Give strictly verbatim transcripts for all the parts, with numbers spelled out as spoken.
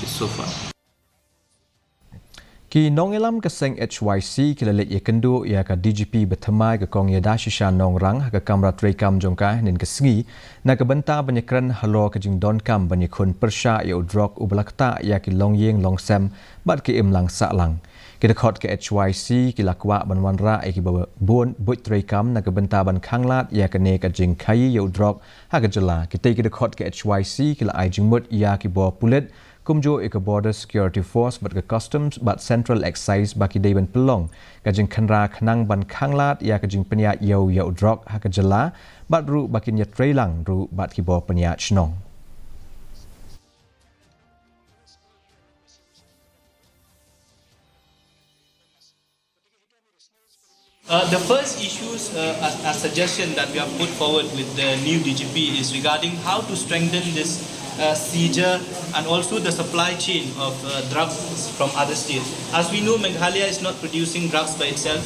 so far. Ki nongïalam ka seng H Y C ki la leit ïakynduh ïa ka D G P bathymmai ka Kong Ïada Shisha Nongrang ha ka kamra treikam jong ka hynnin ka sngi na ka bynta ban ïakren halor ka jingdonkam ban ïakhun pyrshah ïa u drok uba la ktah ïa ki longïing longsem bad ki imlang sahlang. Ki dkhot ka H Y C ki la kwah ban wanrah ïa kiba bun buit treikam na ka bynta ban khanglad ïa kane ka jingkhaïi ïa u drok ha ka jylla. Kitei ki dkhot ka H Y C ki la ai jingmut ïa ki bor pulit kumjuh ïa ka Border Security Force bad ka Customs bad Central Excise ba ki dei ban pynlong ka jingkhynra khnang ban khanglad ïa ka jingpynïaid ïew ïa u drok ha ka jylla bad ruh ba kin ïatreilang ruh bad ki bor pynïaid shnong. Uh, the first issues, uh, a, a suggestion that we have put forward with the new D G P is regarding how to strengthen this uh, seizure and also the supply chain of uh, drugs from other states. As we know, Meghalaya is not producing drugs by itself.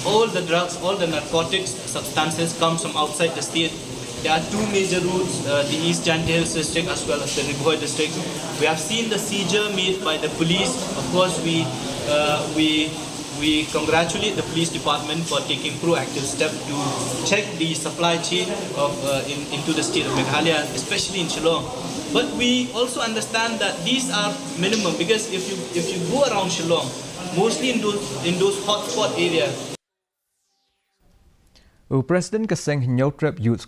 All the drugs, all the narcotics substances comes from outside the state. There are two major routes, uh, the East Jaintia Hills district as well as the Ri Bhoi district. We have seen the seizure made by the police. Of course, we uh, we we congratulate the police department for taking proactive step to check the supply chain of uh, in, into the state of Meghalaya, especially in Shillong. But we also understand that these are minimum, because if you if you go around Shillong, mostly in those in those hotspot areas, U President ka seng Hynñiewtrep Youth